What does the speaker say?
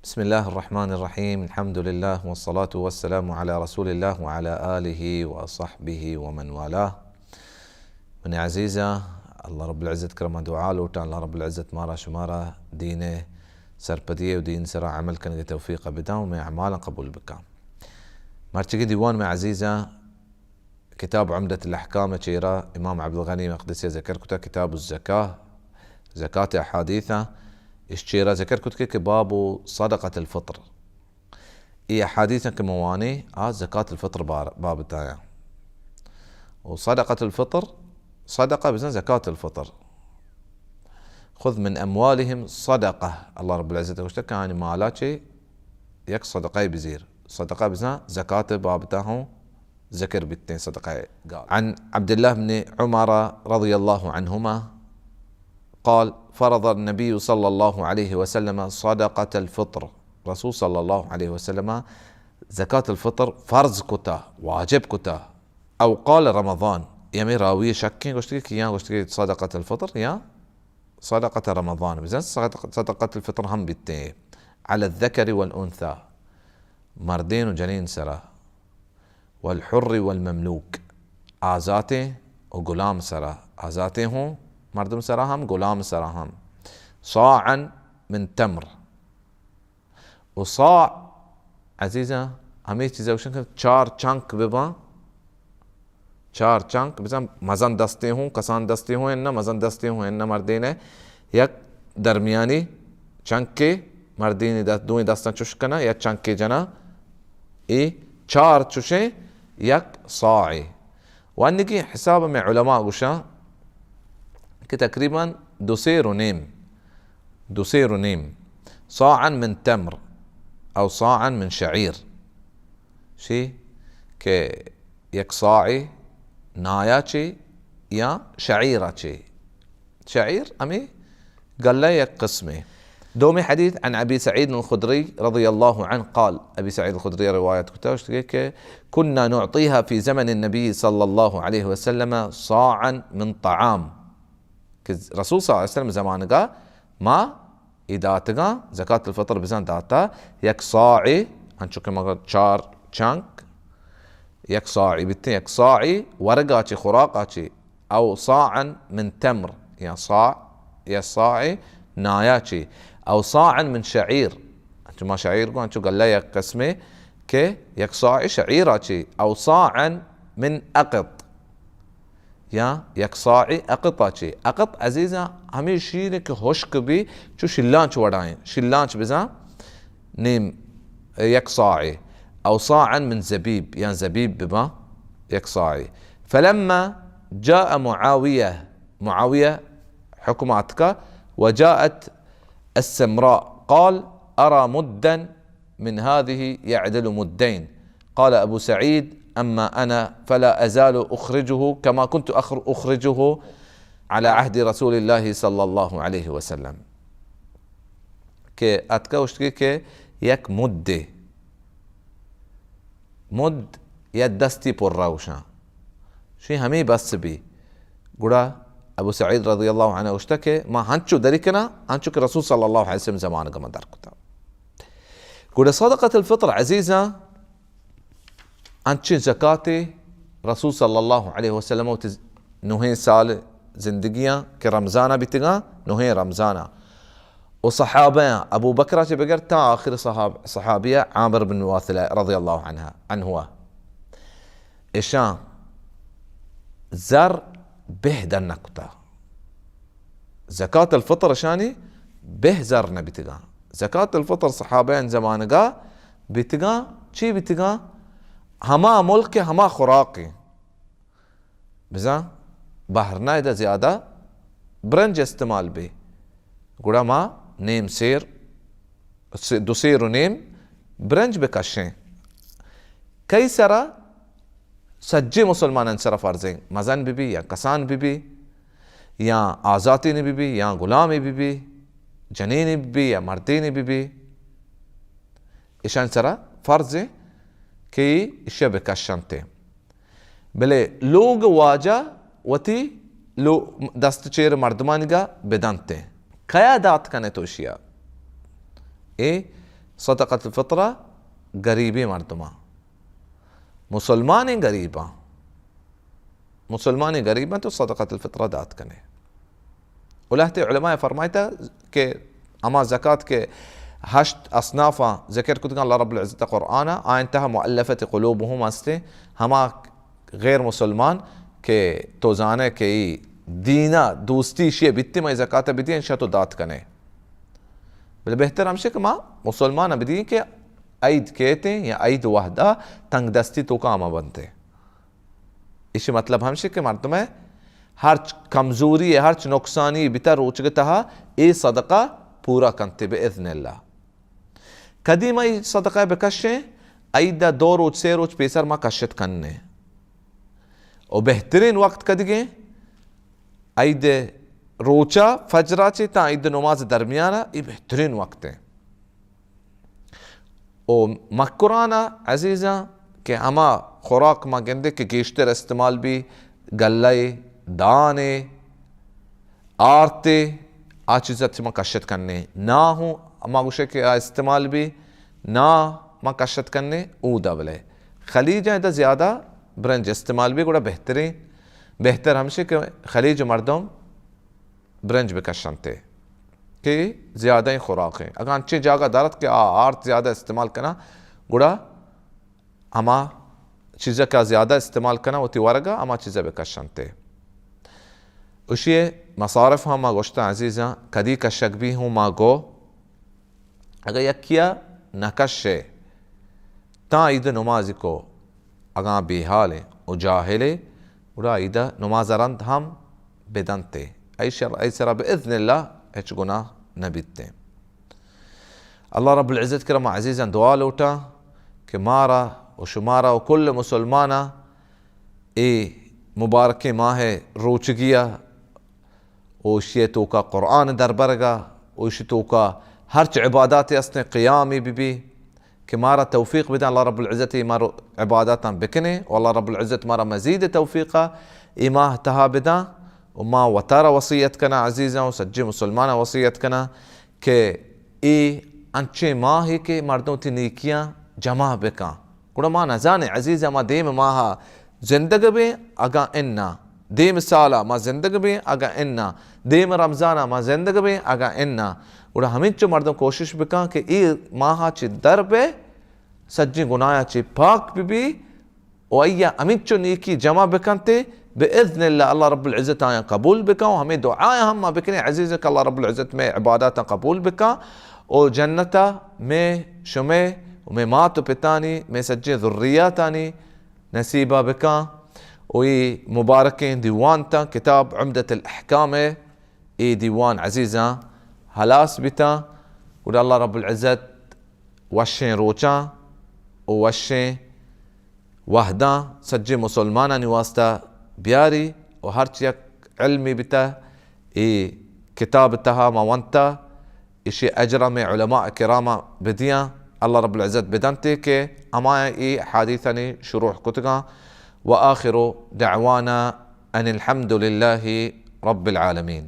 بسم الله الرحمن الرحيم. الحمد لله والصلاة والسلام على رسول الله وعلى آله وصحبه ومن والاه. من عزيزة، الله رب العزة كرم دعاء لوٹاں، الله رب العزة مارا شمارا دين سرپدی و دين سرا عمل کنگ توفيق بداں و مئے اعمالاں قبول بکاں. مرچگی ديوان مئے عزيزة، کتاب عمدة الاحکام چیرا امام عبدالغنی مقدسی ذکر کتا، کتاب الزکاة، زکات احادیث، اش چیرا ذکر کت کہ، کہ باب صدقة الفطر. ای احادیث کہ موانی آ زکات الفطر بار، بابتایا. و صدقة الفطر، صدقہ بزن زکات الفطر. خذ من اموالهم صدقة. الله رب العزة گوشتا کہ آنی مالا چے یک صدقہ بزیر. صدقہ بزن زکات بابتا ہوں ذکر بیتیں صدقہ گال. عن عبد الله بن عمر رضي الله عنهما قال: فرض النبي صلى الله عليه وسلم صدقة الفطر. رسول صلى الله عليه وسلم زکات الفطر فرض کتا، واجب کتا. او قال رمضان، یعنی راوی شکیں گوشتگی کہ یا گوشتگی صدقة الفطر یا صدقة رمضان. بزن صدقة، صدقة الفطر ہم بیتیں. على الذكر والأنثى، مردین و جنین سرا. والحر والمملوك، آزاتیں و غلام سرا، آزاتیں ہوں مردم سرا ہم، غلام سرا ہم. صاعا من تمر. و صاع، عزیزاں، ہمیں چیزا گوشن کہ چار چنک بباں، چار چنک بزن، مزن دستیں ہوں، کسان دستیں ہوں، انہ مزن دستیں ہوں، انہ مردین یک درمیانی چنکے، مردینی دست، دوئیں دستاں چش کناں، یا چنکے جناں، اے چار چشیں یک صاعے. وانگی حساب میں علماء گوشاں کہ تقریباً دو سیر و نیم، دو سیر و نیم، صاعا من تمر او صاعا من شعیر. شی کہ یک صاعے نایا چے یا شعیرا چے. شعیر ہمیں گلہ یک قسمے. دومی حدیث عن ابی سعید الخدری رضی اللہ عنہ قال، ابی سعید الخدری روایت کتا، گوشتگی کہ كنا نعطيها في زمن النبي صلى الله عليه وسلم صاعا من طعام. کہ رسول صلی اللہ علیہ وسلم زمانگا ما ای داتگاں، زکات الفطر بزاں داتا، یک صاعے، انچو کہ مگر چار چنک، یک صاعے بیتیں، یک صاعے ورگا چے، خوراکا چے، او صاعا من تمر، یا صاع، یا صاعے نایا چے، او صاعا من شعیر، انچو ما شعیر گو، انچو گلہ یک قسمے کہ یک صاعے شعیرا چے، او صاعا من اقط، یا یک صاعے اقطا چے. اقط عزیزاں ہمیں شیر کہ ہشک بی، چو شلانچ وڑائیں، شلانچ بزاں نیم یک صاعے، او صاعا من زبیب، یا زبیب بباں یک صاعے. فلما جاء معاویہ، معاویہ حکم آتکا، وجاءت السمراء، قال: أرى مدا من هذه يعدل مدين. قال أبو سعيد: أما أنا فلا أزال أخرجه كما كنت أخر-، أخرجه على عهد رسول الله صلى الله عليه وسلم. کہ اتکا گوشتگی کہ یک مدے، مد یا دستی پر روشاں، شی ہمیں بس بی. گڑا ابو سعید رضی اللہ عنہ گوشتا کہ ما ہنچو دری کنا، ہنچو کہ رسول صلی اللہ علیہ وسلم زمانگا ما در کتا. گڑا صدقۃ الفطر عزیزاں، انچیں زکاتے رسول صلی اللہ علیہ وسلم وتی نوہیں سال زندگیاں کہ رمضانا بیتگاں، نوہیں رمضانا. و صحابیاں، ابو بکرا چہ بگر تا آخر صحاب-، صحابیہ عامر بن واثلہ رضی اللہ عنہ، عنہ. اشاں زر بہ در نکتا. زکات الفطر اشانی بہ زر نہ بیتگاں. زکات الفطر صحابیان زمانگا بیتگاں، چی بیتگاں؟ ہما ملک ہما خوراکیں. بزاں بہرنا ادا زیادہ برنج استعمال بی، گڑا ما نیم سیر، سے-، دو سیر و نیم برنج بکشیں. کئی سرا؟ سجیں مسلمانان سرا فرضیں، مزن ببی یا کسان ببی، یا آزاتینے ببی یا غلامے ببی، جنینے ببی یا مردینے ببی، اشان سرا فرضیں کہ ایشیا بکشنتے. بلے لوگ واجہ وتی لو-، دست چیر مردمانیگا بدنتے. کیا دات کنے تو اشیا؟ اے صدقۃ الفطرہ غریبیں مردماں، مسلمانیں غریباں، مسلمانیں غریباں تو صدقۃ الفطرہ دات کنے۔ و لہتے علماء فرمائتا کہ ہما زکات کہ ہشت اصنافاں ذکر کتگاں اللہ رب العزت قرآن، آئین تہا مؤلفۃ قلوبہم ہستیں، ہما غیر مسلمان کہ تو زانے کہ ای دینا دوستی شی بیتی، ما زکات بدی، انشاء تو دات کنے۔ بلے بہتر ہمشہ کہ ما مسلمان بدی کہ عید کیتیں یا عید وہدا تنگ دستی توکا ہما بنتے۔ ایشی مطلب ہمشہ کہ مردم ہرچ کمزوری، ہرچ نقصانی بیتا روچگ تہا اے صدقہ پورا کنتے بإذن اللہ۔ کدی ما اے صدقہ بکشیں؟ عید دو روچ، سے روچ پیسر ما کشت کنیں۔ و بہترین وقت کدیگیں؟ عید روچا فجرا چے تا عید نماز درمیانا، اے بہترین وقت ہیں۔ و مکران ء عزیزاں کہ ہما خوراک ما گندے کہ گیشتر استعمال بی، گلہ ء، دان ء، آرت ء، آ چیزا چہ ما کشت کنیں۔ نا ہوں ما گوشے کہ آ استعمال بی، نا ما کشت کنیں اودا۔ بلے خلیج ء ادا زیادہ برنج استعمال بی، گڑا بہترین، بہتر ہمشی کہ خلیج مردم برنج بکشنتے کہ زیادہ خوراکیں۔ اگاں انچیں جاگہ دارت کہ آ آرت زیادہ استعمال کنا، گڑا ہما چیزا کہ زیادہ استعمال کنا وتی ورگا، ہما چیزا بکشنتے۔ اشی مصارف ہم ما گوشتاں عزیزاں، کدی کشگ بی ہوں ما گو، اگہ یکیا نکشے تاں عید نمازی کو، اگاں بیحالیں و جاہلے، گڑا عید نماز رند ہم بدنتے۔ ای شر، ای سرا بإذن اللہ ہچ گناہ نبیتے۔ اللہ رب العزت کرا ما عزیزاں دعا لوٹاں کہ مارا و شمارا و کل مسلمانا اے مبارکیں ماہ روچگیا و ایشی توکا قرآن دربرگا و ایشی توکا ہرچ عبادات استیں قیامی بی بی کہ مارا توفیق بدن اللہ رب العزت، ما رو عباداتاں بکنیں و اللہ رب العزت مارا مزید توفیقا اے ماہ تہا بدن۔ و ما وتارا وصیت کناں عزیزاں و سجی مسلماناں وصیت کناں کہ اے انچیں ماہے کہ مردم تی نیکیاں جمع بکن۔ گڑا ما نزانیں عزیزاں، ما دیم ماہا زندگ بیں اگاں انا، دیم سالا ما زندگ بیں اگاں انا، دیم رمضانا ما زندگ بیں اگاں انا۔ گڑا ہمینچو مردم کوشش بکن کہ اے ماہا چہ در بے، سجیں گناہاں چہ پاک بہ بی و آئی ء ہمینچو نیکی جمع بکنتے، بہ اذن اللہ، اللہ رب العزت آیاں قبول بکن و ہمیں دعایاں ہم ما بکنیں عزیز کہ اللہ رب العزت میں عباداتاں قبول بکن و جنتا میں شمے و میں مات و پتانی، میں سجیں ذریاتانی نصیبہ بکن و ای مبارکیں دیوان تاں کتاب عمدۃ الاحکام ء ای دیوان عزیزاں ہلاس بیتاں۔ گڑا اللہ رب العزت وشیں روچاں و وشیں وہداں سجیں مسلمانانی واسطہ بیاری و ہرچ یک علمی بیتہ اے کتاب تہا ما ونتہ، اشی اجرا میں علماء کراما بدیاں، اللہ رب العزت بدنتے کہ ہمایاں اے حدیثانی شروح کتگاں۔ وآخر دعوانا ان الحمد للہ رب العالمین۔